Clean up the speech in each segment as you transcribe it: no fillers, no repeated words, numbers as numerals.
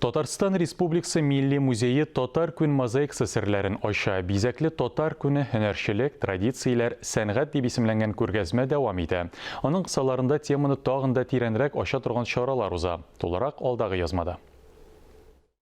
Татарстан Республикасы Милли музее татар күн мозаикасы серләрен ача. Бизәкле татар күне, һөнәрчелек, традицияләр, сәнгать дип исемләнгән күргәзмә дәвам итә. Аның кысаларында теманы тагын да тирәнрәк ача торган чаралар уза. Тулырак алдагы язмада.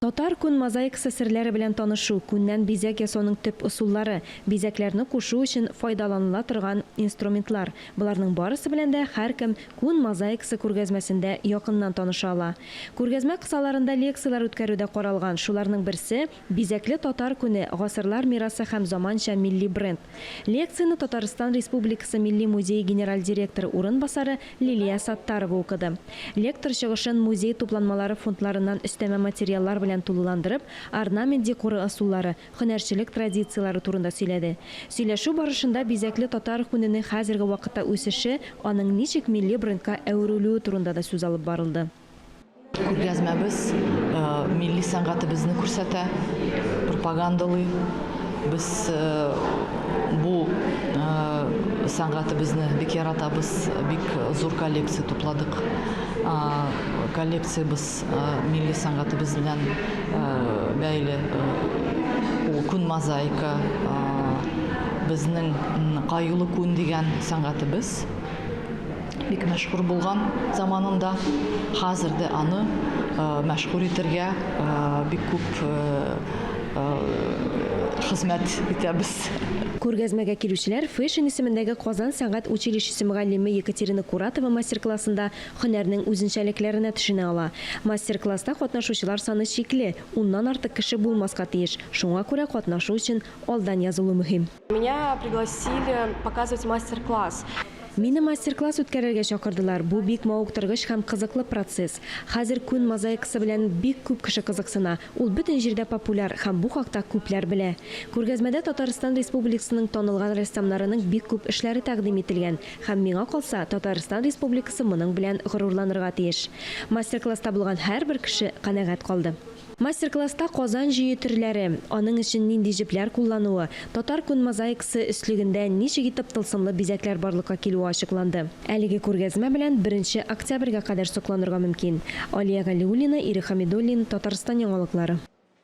Татар күн мозаикасы серләре белән танышу, күннән бизәк ясауның төп ысуллары, бизәкләрне кушу өчен файдаланыла торган инструментлар, боларның барысы белән дә һәркем Күн мозаикасы күргәзмәсендә якыннан таныша ала. Күргәзмә кысаларында лекцияләр үткәрү дә каралган, шуларның берсе, Бизәкле татар күне, гасырлар мирасы һәм заманча милли бренд. Лекцияне Татарстан Республикасы Милли музее генераль директоры урынбасары Лилия Саттарова укыды. Лектор чыгышын музей тупланмалары фондларыннан өстәмә материаллар белән тулыландырып, орнамент декоры ысуллары, һөнәрчелек традицияләре турында сөйләде. Сөйләшү барышында бизәкле татар күненең хәзерге вакытта үсеше, аның ничек милли брендка әверелүе турында да сүз алып барылды. Күргәзмәбез милли сәнгатебезне күрсәтә, пропагандалый. Без бу сәнгатебезне бик яратабыз, бик зур коллекция тупладык. Коллекциябез Милли сәнгатебез белән бәйле ул күн мозаика, безнең каюлы күн дигән сәнгатебез бик мәшһүр булган заманында. Хәзер дә аны мәшһүр итәргә бик күп хезмәт итәбез. Күргәзмәгә килүчеләр Фэшн исемендәге Казан сәнгать училищесы мөгаллиме Екатерина Куратова мастер-классында һөнәрнең үзенчәлекләренә төшенә ала. Мастер-класста катнашучылар саны чикле, уннан артык кеше булмаска тиеш, шуңа күрә катнашу өчен алдан язылу мөһим. Меня пригласили показывать мастер-класс. Мине мастер-класс үткәрергә чакырдылар, бу бик мавыктыргыч һәм кызыклы процесс. Хәзер күн мозаикасы белән бик күп кеше кызыксына, ул бөтен җирдә популяр һәм бу хакта күпләр белә. Күргәзмәдә Татарстан Республикасының танылган рәссамнарының бик күп эшләре тәкъдим ителгән, Һәм миңа калса, Татарстан Республикасы моның белән горурланырга тиеш. Мастер-класста булган һәрбер кеше канәгать калды. Мастер-класста Казан җөе төрләре, аның өчен нинди җепләр куллануы, татар күн мозаикасы өслегендә ничек итеп тылсымлы бизәкләр барлыкка килүе ачыкланды. Әлеге күргәзмә белән беренче октябрьгә кадәр сокланырга мөмкин. Алия Галиуллина, Ирек Хәмидуллин, Татарстан яңалыклары.